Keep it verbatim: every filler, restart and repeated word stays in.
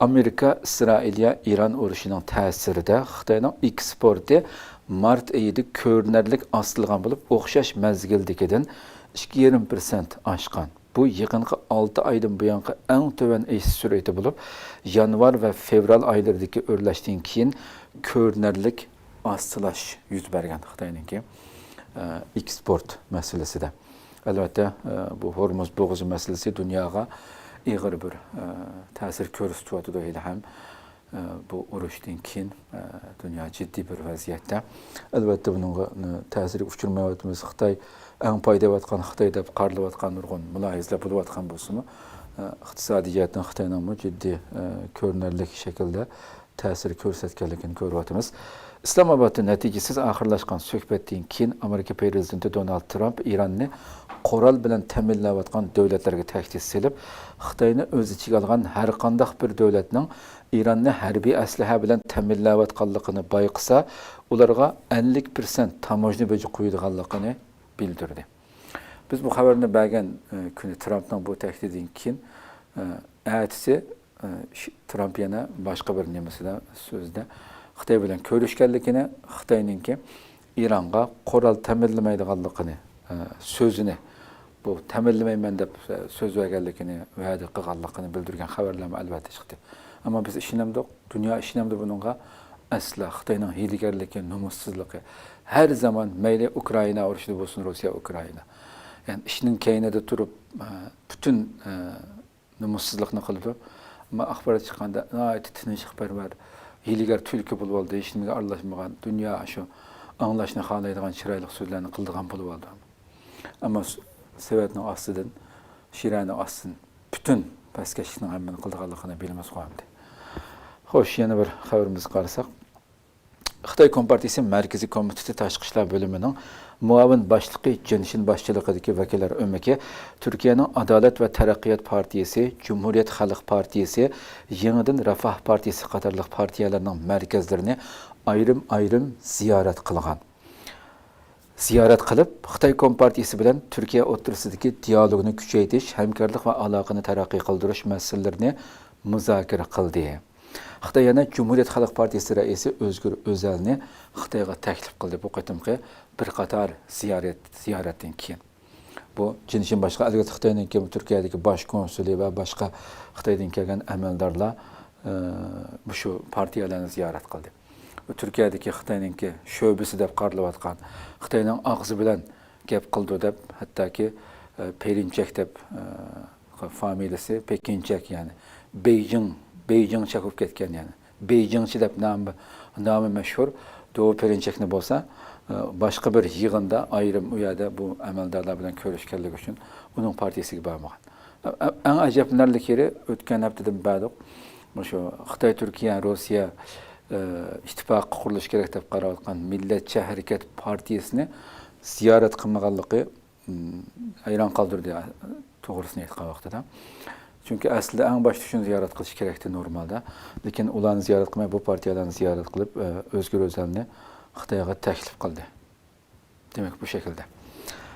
ئامېرىكا، ئىسرائىلىيە، ئىران ئۇرۇشىنىڭ تەسىرىدە خىتاينىڭ ئېكسپورتى مارت ئېيىدا كۆرۈنەرلىك ئاستىلىغان بولۇپ، ئوخشاش مەزگىلدىكىدىن ئىككى يېرىم پىرسەنت ئاشقان. بۇ يېقىنقى ئالتە ئايدىن بۇيانقى ئەڭ تۆۋەن ئېشىش سۈرئىتى بولۇپ، يانۋار ۋە فېۋرال ئايلىرىدىكى ئۆرلەشتىن كېيىن كۆرۈنەرلىك ئاستىلاش يۈز بەرگەن خىتاينىڭكى، ئە، ئېكسپورت مەسىلىسىدە. ئەلۋەتتە، ئە، بۇ ھورمۇز بوغۇزى مەسىلىسى دۇنياغا ئېغىر بىر، ئە، تەسىر كۆرسىتىۋاتىدۇ ھېلىھەم. ئە، بۇ ئۇرۇشتىن كېيىن، ئە، دۇنيا جىددىي بىر ۋەزىيەتتە. ئەلۋەتتە، بۇنىڭغا، ئە، تەسىرگە ئۇچرىمايۋاتىمىز. خىتاي ئەڭ پايدا ئېلىۋاتقان خىتاي دەپ قارىلىۋاتقان نۇرغۇن مۇلاھىزىلەر بولۇۋاتقان بولسىمۇ، ئە، ئىقتىسادىي جەھەتتىن خىتاينىڭمۇ جىددىي، ئە، كۆرۈنەرلىك شەكىلدە تەسىر كۆرسەتكەنلىكىنى كۆرۈۋاتىمىز. ئىسلامئابادتا نەتىجىسىز ئاخىرلاشقان سۆھبەتتىن كېيىن، ئامېرىكا پىرېزىدېنتى دونالد ترامپ ئىراننى قورال بىلەن تەمىنلەۋاتقان دۆلەتلەرگە تەھدىت سېلىپ، خىتاينى ئۆز ئىچىگە ئالغان ھەرقانداق بىر دۆلەتنىڭ ئىراننى ھەربىي ئەسلىھە بىلەن تەمىنلەۋاتقانلىقىنى بايقىسا، ئۇلارغا ئەللىك پىرسەنت تاموژنا بېجى قويىدىغانلىقىنى بىلدۈردى. بىز بۇ خەۋەرنى بەرگەن، ئە، كۈنى ترامپنىڭ بۇ تەھدىتىدىن كېيىن، ئە، ئەتىسى، ئە، ش-، ترامپ يەنە باشقا بىر نېمىسىدە، سۆزىدە خىتاي بىلەن كۆرۈشكەنلىكىنى، خىتاينىڭكى ئىرانغا قورال تەمىنلىمەيدىغانلىقىنى، ئە، سۆزىنى، بۇ تەمىنلىمەيمەن دەپ، ئە، سۆز بەرگەنلىكىنى، ۋەدە قىلغانلىقىنى بىلدۈرگەن خەۋەرلەرمۇ ئەلۋەتتە چىقتى. ئەمما بىز ئىشىنەمدۇق؟ دۇنيا ئىشىنەمدۇ بۇنىڭغا؟ ئەسلا. خىتاينىڭ ھىيلىگەرلىكى، نومۇسسىزلىقى. ھەر زامان، مەيلى ئۇكرائىنا ئۇرۇشىدا بولسۇن، روسىيە ئۇكرائىنا. يەنى ئىشنىڭ كەينىدە تۇرۇپ، ئە، پۈتۈن، ئە، نومۇسسىزلىقنى قىلىدۇ. ئەمما ئاخبارات چىققاندا ناھايىتى تىنچلىق پەرۋەر، ھىيلىگەر تۈلكە بولۇۋالدى، ھېچنېمىگە ئارىلاشمىغان، دۇنيا شۇ ئاڭلاشنى خالايدىغان چىرايلىق سۆزلەرنى قىلىدىغان بولۇۋالدى. ئەمما س-، سېۋەتنىڭ ئاستىدىن، شىرەنىڭ ئاستىدىن پۈتۈن پەسكەشلىكنىڭ ھەممىنى قىلىدىغانلىقىنى بىلىمىزغۇ ئەمدى. خوش، يەنە بىر خەۋىرىمىزگە قارىساق، خىتاي كومپارتىيىسى مەركىزىي كومىتېتى تاشقى ئىشلار بۆلۈمىنىڭ مۇئاۋىن باشلىقى جېن شىن باشچىلىقىدىكى ۋەكىللەر ئۆمىكى تۈركىيەنىڭ ئادالەت ۋە تەرەققىيات پارتىيىسى، جۇمھۇرىيەت خەلق پارتىيىسى، يېڭىدىن رىفاھ پارتىيىسى قاتارلىق پارتىيەلەرنىڭ مەركەزلىرىنى ئايرىم-ئايرىم زىيارەت قىلغان. زىيارەت قىلىپ، خىتاي كومپارتىيىسى بىلەن تۈركىيە ئوتتۇرىسىدىكى دىيالوگنى كۈچەيتىش، ھەمكارلىق ۋە ئالاقىنى تەرەققىي قىلدۇرۇش مەسىلىلىرىنى مۇزاكىرە قىلدى. خىتاي يەنە جۇمھۇرىيەت خەلق پارتىيىسى رەئىسى ئۆزگۈر ئۆزەلنى خىتايغا تەكلىپ قىلدى. بۇ قېتىمقى بىر قاتار زىيارەت، زىيارەتتىن كېيىن. بۇ جېن شىن باشقا، ئەلۋەتتە، خىتاينىڭكى تۈركىيەدىكى باش كونسۇلى ۋە باشقا خىتايدىن كەلگەن ئەمەلدارلار، ئى، مۇشۇ پارتىيەلەرنى زىيارەت قىلدى. تۈركىيەدىكى خىتاينىڭكى شۆبىسى دەپ قارىلىۋاتقان، خىتاينىڭ ئاغزى بىلەن گەپ قىلىدۇ دەپ، ھەتتاكى، ئە، پېرىنچەك دەپ، ئە، فامىلىسى پېكىنچەك، يەنى بېيجىڭ، بېيجىڭچەك بولۇپ كەتكەن، يەنى بېيجىڭچى دەپ نامى، نامى مەشھۇر دو پېرىنچەكنى بولسا، ئە، باشقا بىر يىغىندا ئايرىم ئۇ يەردە بۇ ئەمەلدارلار بىلەن كۆرۈشكەنلىكى ئۈچۈن ئۇنىڭ پارتىيىسىگە بارمىغان. ئە-، ئە-، ئەڭ ئەجەبلىنەرلىكى يېرى، ئۆتكەن ھەپتىدىن بەردۇق، مۇشۇ خىتاي، تۈركىيە، روسىيە، ئە، ئىتتىپاقى قۇرۇلۇشى كېرەك دەپ قاراۋاتقان مىللەتچى ھەرىكەت پارتىيىسىنى زىيارەت قىلمىغانلىقى، م، ھەيران قالدۇردى، توغرىسىنى ئېيتقان ۋاقتىدا. چۈنكى ئەسلىدە ئەڭ باشتا شۇنى زىيارەت قىلىش كېرەكتى نورمالدا. لېكىن ئۇلارنى زىيارەت قىلماي، بۇ پارتىيەلەرنى زىيارەت قىلىپ، ئە، ئۆزگۈر ئۆزەلنى خىتايغا تەكلىپ قىلدى. دېمەك، بۇ شەكىلدە.